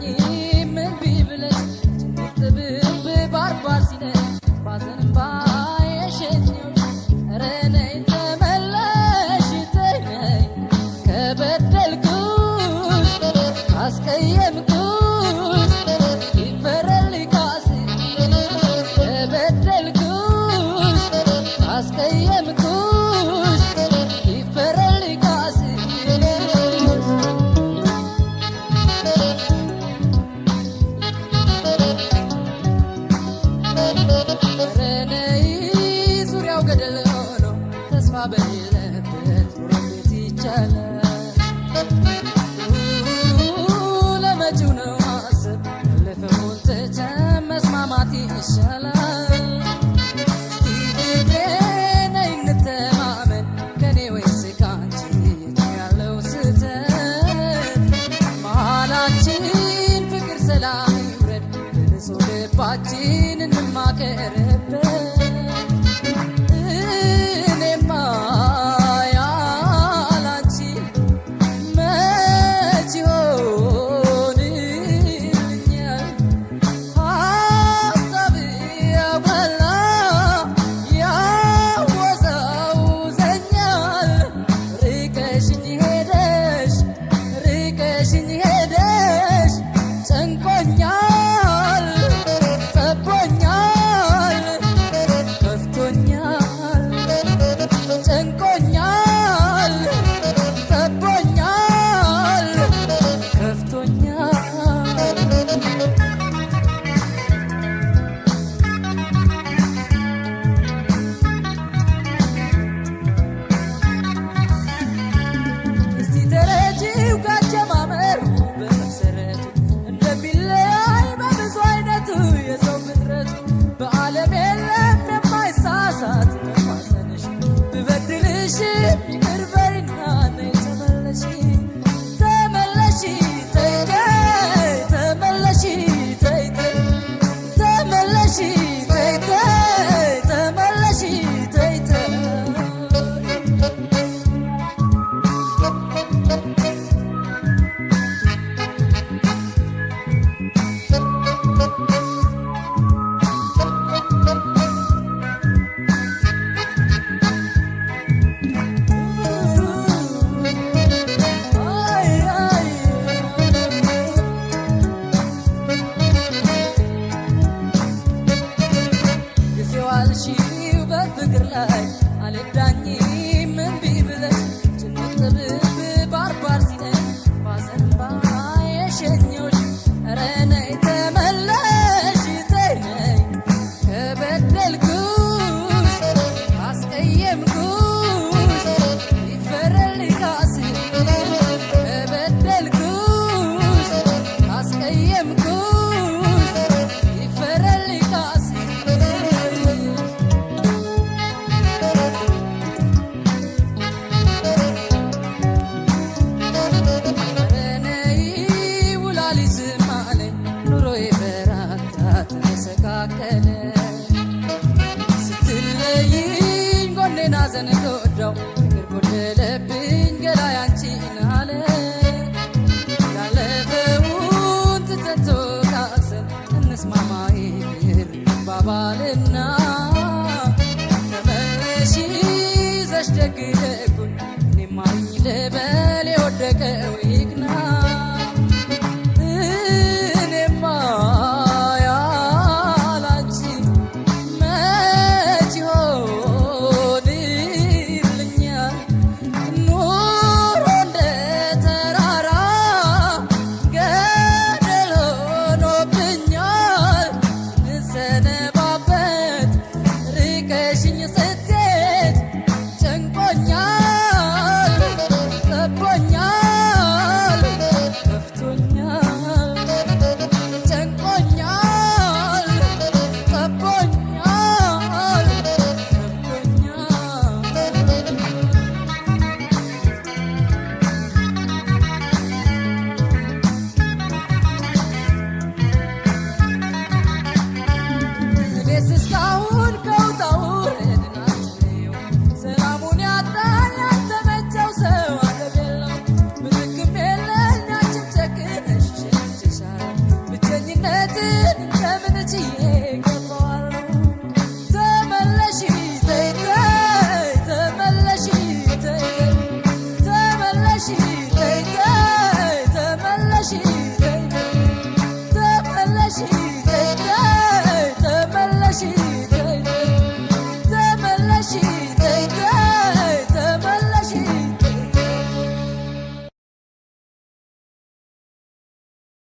አልዳኝም እምቢ ብለሽ ጭንቅ ጥብብ ባርባር ሲለኝ ባዘን እምባ የሸኘሁሽ። ኧረ ነይ ተመለሽ ተይ ነይ ከበደልኩሽ ካስቀየምኩሽ ይፈረድልኝ ካሴ ከበደልኩሽ ካስቀየምኩሽ ይፈረድልኝ ካሴ። ኧረ ነይ ዙሪያው ገደል ሆኖ ተስፋ በሌለበት ኑሮ እንዴት ይቻላል? ለመጪው ነው ማሰብ ያለፈውን ትተን መስማማት ይሻላል። እስቲ ፍቅሬ ነይ እንተማመን ከኔ ወይስ ካንቺ የቱ ያለው ስህተት? መሃላችን ፍቅር ሰላም ይውረድ በንጹህ ልባችን እንማከርበት። እኔማ ያላንቺ መች ይሆንልኛል? ሀሳብ ያበላ ያወዛውዘኛል። ርቀሽኝ ሄደሽ ርቀሽኝ ሄደሽ ጨንቆኛል፣ ጠቦኛል፣ ከፍቶኛል፣ ጨንቆኛል፣ ጠቦኛል፣ ከፍቶኛል። እስቲ ተረጂው ካጀማመሩ በመሰረቱ እንደሚለያይ በብዙ አይነቱ የሰው ፍጥረቱ በዓለም የለም የማይሳሳት። በማዘንሽ ብበድልሽ ይቅር በይና ነይ ተመለሺ ተመለሺ ተይ ተይ ተመለሺ ተይ ተይ ተመለሺ ተይ ተይ ተመለሺ ተይ ተይ። አይ አይ ጊዜው አልሺው በፍቅር ላይ አልዳኝም እምቢ ብለሽ ጭንቅ ጥብብ ባርባር ሲለኝ ባዘን እምባ የሸኘሁሽ። ኧረ ነይ ተመለሽ ተይ ነይ ከበደልኩሽ ካስቀየምኩሽ ይፈረድልኝ ካሴ ከበደልኩሽ ካስቀየምኩሽ ይፈረድልኝ ካሴ። ኧረ ነይ ውላሊ ዝም አለኝ ኑሮዬ በራታ ተመሰቃቀለ ስትለይኝ ጎኔን ሐዘን ጎዳው ፍቅር ጎደለብኝ ገላዬ አንቺን አለ። ያለፈውን ትተን ተወቃቅሰን እንስማማ ይቅር እንባባል።